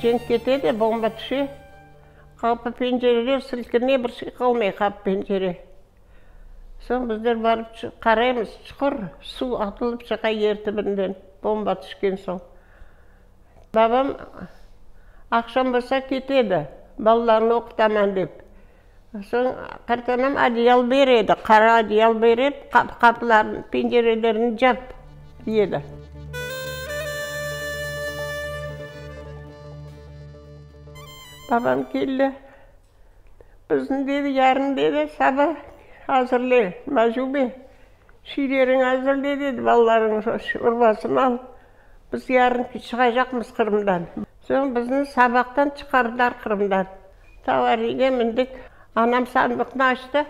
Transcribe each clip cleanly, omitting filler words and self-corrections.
Cenk kete de, bomba tüşe. Qapı pencereler silkine, bir şey qalmay qapı pencere. Soñ bizler barıp qaraymız, çuqur, suv atılıp çıqa yer tibinden, bomba tüşken soñ. Babam aqşam bolsa kete edi, balalarnı oqutaman dep. Soñ qartanam odeyal bere edi, qara odeyal berip, qapılarnı, pencerelerni cap, dey edi. Babam keldi. Bizni, dedi, yarın, dedi, saba azırle, Majube, şiyleriñi azırle, dedi, balalarıñnıñ urbasını al, biz yarın çıqacaqmız Qırımdan. Soñ bizni sabaqtan çıqardılar Qırımdan. Tavariyge mindik. Anam sandıqnı açtı.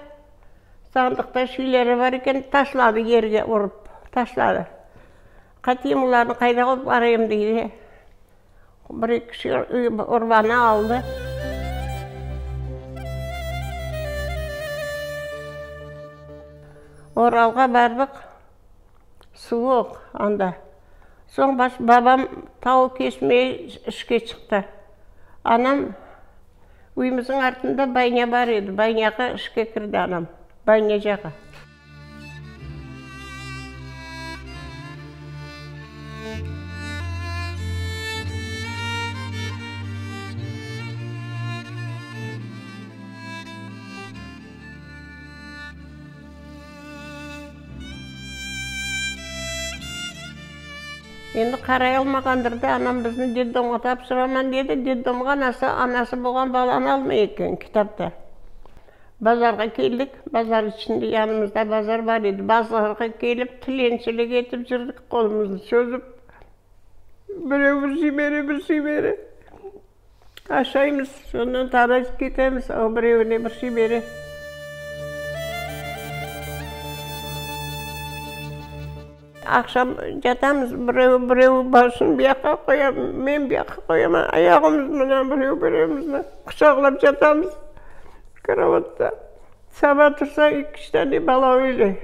Sandıqta şiyleri bar eken, taşladı yerge urıp, taşladı. Qatiyim olarnı qayda alıp barayım, dey. Bir-eki kişi urbanı aldı. Oralğa bardıq, suvuq anda. Soñ baş babam tavuq kesmege işke çıqtı. Anam üyümizniñ artında bayna bar edi, baynağa işke kirdi anam, baynacağa. Endi qaray almağandır da, anam bizni detdomğa tapşıraman dedi. Detdomğa anası, anası bolğan balanı almay eken kitapta. Bazarğa keldik, bazar içinde yanımızda bazar bar edi. Bazarğa kelip tilençilik etip yürdik, qolumıznı çozıp. Birev bir şey bere, bir şey bere. Aşaymız, ondan tarayıp ketemiz, o birevine bir şey bere. Aqşam yatamız, birevi birevi başını bu yaqqa qoya, men bu yaqqa qoyaman, ayağımız mına birev birevimizni quçaqlap yatamız krovatta. Saba tursaq, eki-üç dane bala öyle.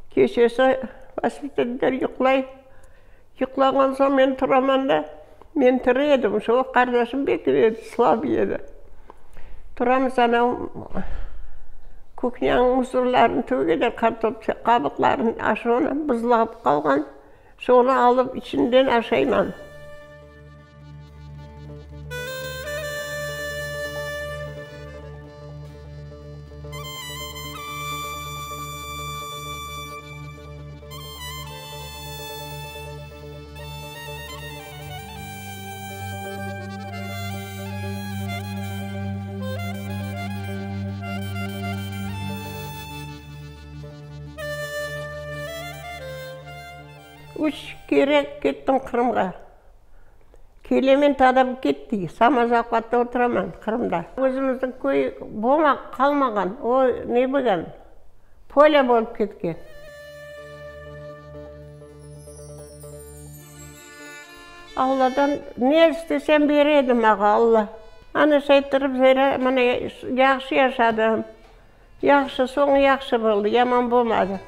Keşesi vaspitateller yuqlay. Yuqlağan soñ men turaman da, men tiri edim, şo qardaşım bek slabıy edi. Turamız anav kuhnyanıñ musorlarını tögeler, qartop qabıqlarını, aşonı buzlap qalğan, şonı alıp içinden aşayman. Üç kere kettim Qırımğa. Kelemen tadam ketti, samozahvatta oturaman Qırımda. Özümizniñ köy bolma qalmağan, o ne bilem, polâ bolıp ketken. Alladan ne istesem bere edi mağa Alla. Ana şaytırıp zera mına yahşı yaşadım. Yahşı, soñu yahşı boldı, yaman bolmadı.